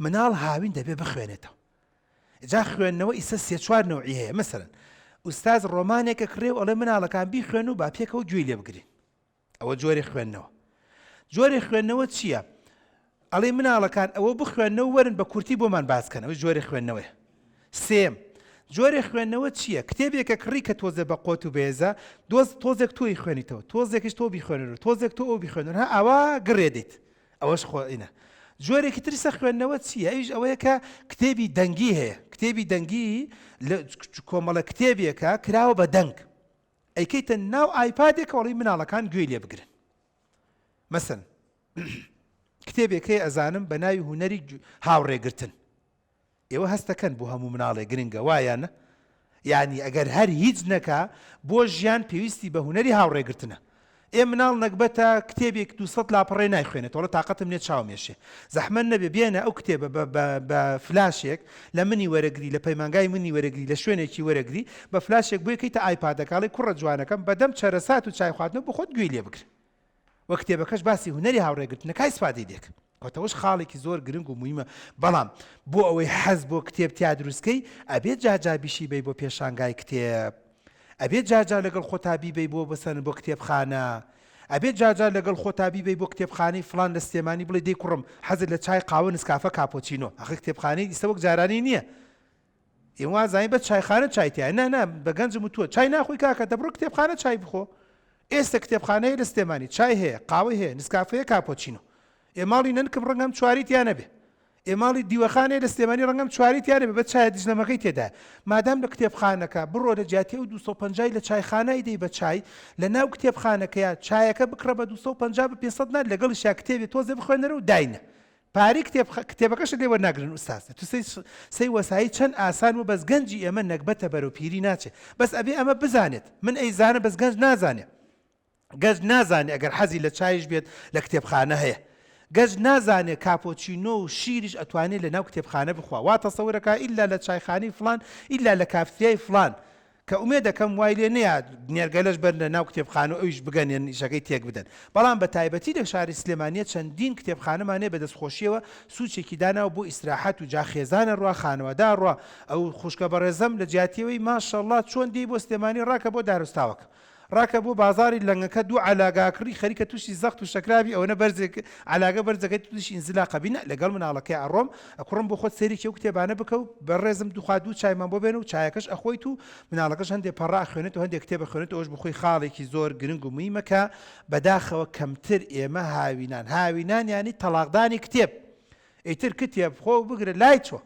مناڵ هاوین دەبێ بخوێنێتەوە. جا خوێندنەوە ئیسە سێ چوار نەوعی هەیە مەسەلەن ئوستاز ڕۆمانێک ئەکڕێ و ئەڵێ مناڵەکان بیخوێن و با پێکەوە گوێی لێ بگرین ئەوە جۆری خوێندنەوە جۆری خوێندنەوە چییە؟ ئەڵێ مناڵەکان ئەوە بخوێندنەوە وەرن بە کورتی بۆمان باس کەن ئەوە جۆری خوێندنەوەیە سێم جۆرێ خوێندنەوە چییە؟ کتێبێکە کڕی کە تۆزێ بە قۆت و بێزە دۆز تۆزێک تۆی خوێنیتەوە تۆزێکیش تۆ بیخوێنەرەوە تۆزێک تۆ ئەو بیخوێنەر ها ئاوا گڕێ دێت ئەوەش خۆ ئینە. جۆرێکی تری سە خوێندنەوە چییە؟ ئەویش ئەوەیە کە کتێبی دەنگی هەیە. کتێبی دەنگی لە کۆمەڵە کتێبێکە کراوە بە دەنگ. ئەیکەیتە ناو ئایپادێکەوە ئەڵێی مناڵەکان گوێی لێ بگرن. مەسەن کتێبێک هەیە ئەزانم بە ناوی هونەری هاوڕێگرتن. ئێوە هەستەکەن بۆ هەموو مناڵێک گرنگە وایە نا؟ یانی ئەگەر هەر هیچ نەکا بۆ ژیان پێویستی بە هونەری هاوڕێگرتنە. ئێ مناڵ نەگبەتە کتێبێک 200 لاپەڕەی نایخوێنێتەوە ئەڵێ تاقەتم نیە چاوم ئێشێ. زەحمەت نەبێ بێنە ئەو کتێبە بە بە بە فلاشێک لە منی وەرەگری لە پەیمانگای منی وەرەگری لە شوێنێکی وەرەگری بە فلاشێک بۆی کەیتە ئایپادەکە ئەڵێی کوڕە جوانەکەم بەدەم چەرەسات و چای خواردنەوە بۆ خۆت گوێی لێ بگرە. وە کتێبەکەش باسی هونەری هاوڕێگرتنە کای سپادەی دێک کۆتەوەش خاڵێکی زۆر گرنگ و مویمە بەڵام بۆ ئەوەی حەز بۆ کتێب تیا دروستکەی ئەبێت جاجا بیشی بەی بۆ پێشانگای کتێب ئەبێت جاجا لەگەڵ خۆتا بیبەی بۆ بەسەن بۆ کتێبخانە ئەبێت جاجا لەگەڵ خۆتا بیبەی بۆ کتێبخانەی فلان لە سلێمانی بڵێ دەی کوڕم حەزت لە چای قاوە نسکافە کاپۆچینۆ ئەخر کتێبخانەی ئیستا وەک جارانی نییە ئێمە وازانین بەس چایخانە چای تیایە نا نا بە گەنجم وتووە چای ناخۆی کاکە دەبڕۆ کتێبخانە چای بخۆ ئێستا کتێبخانە هەیە لە سلێمانی چای هەیە قاوەی هەیە نسکافە هەیە کاپۆچینۆ ئێ ماڵی نەنکم ڕەنگەم چواری تیا نەبێ ئێ ماڵی دیوەخان هەیە لە سلێمانی ڕەنگەم چواری تیا نەبێ بە چایە دژنەمەکەی تێدایە مادام لە کتێبخانەکە بڕۆ لە جیاتی ئەو 250 لە چایخانە ئەیدەی بە چای لە ناو کتێبخانەکەیا چایەکە بکڕە بە 250 بە 500 نا لەگەڵیشیا کتێبێ تۆزێ بخوێنەرە و داینە پارەی کتێب کتێبەکەشت لێ وەرناگرن ئوستاز تو سەی سەی وەسایی چەند ئاسان بوو بەس گەنجی ئێمە نەگبەتە بەرەو پیری ناچێ بەس ئەبێ ئەمە بزانێت من ئەیزانم بەس گەنج نازانێ گەنج نازانێ ئەگەر حەزی لە چایش بێت لە کتێبخانە هەیە گەنج نازانێ کاپۆچینۆ و شیریش ئەتوانێ لە ناو کتێبخانە بخوا وا تەسەورەکا ئیلا لە چایخانەی فڵان ئیلا لە کافتریای فڵان کە ئومێدەکەم وای لێ نەیات نێرگەلەش بەرنە ناو کتێبخانە و ئەویش بگەنێن ئیشەکەی تێک بدەن بەڵام بە تایبەتی لە شاری سلێمانیە چەندین کتێبخانەمان هەیە بە دەستخۆشیەوە سوچێکی داناوە بۆ ئیسراحەت و جا خێزان ئەڕوا خانەوادە ئەڕوا ئەو خوشکە بەڕێزەم لە جیاتیەوەی ماشەڵڵا چۆن دێی بۆ سلێمانی ڕاکە بۆ دارستاوەکە ڕاکە بۆ بازاڕی لەنگەکە دوو عەلاگە ئەکڕی خەریکە توشی زەخت و شەکرابی ئەوەنە بەرزێک عەلاگە بەرزەکەی توشی ئینزلاقە بی نا لەگەڵ مناڵەکەی ئەڕۆم ئەکوڕم بۆ خۆت سەیرێکی ئەو کتێبانە بکە و بەڕێزم دوخوا دوو چایمان بۆ بێنە و چایەکەش ئەخۆیت و مناڵەکەش هەندێ پەڕە ئەخوێنێت و هەندێ کتێب ئەخوێنێت ئەوەش بۆ خۆی خاڵێکی زۆر گرنگ و مویمە کە بەداخەوە کەمتر ئێمە هاوینان هاوینان یانی تەڵاقدانی کتێب ئیتر کتێب خۆ بگرە لای چۆ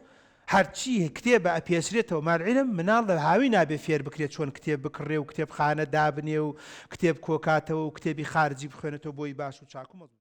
هەرچی کتێبە ئەپێچرێتەوە مع العلم مناڵ لە هاوینا بێ فێر بکرێت چۆن کتێب بکڕێ و کتێبخانە دابنێ و کتێب کۆکاتەوە و کتێبی خارجی بخوێنێتەوە بۆی باش و چاک و مەزبوت.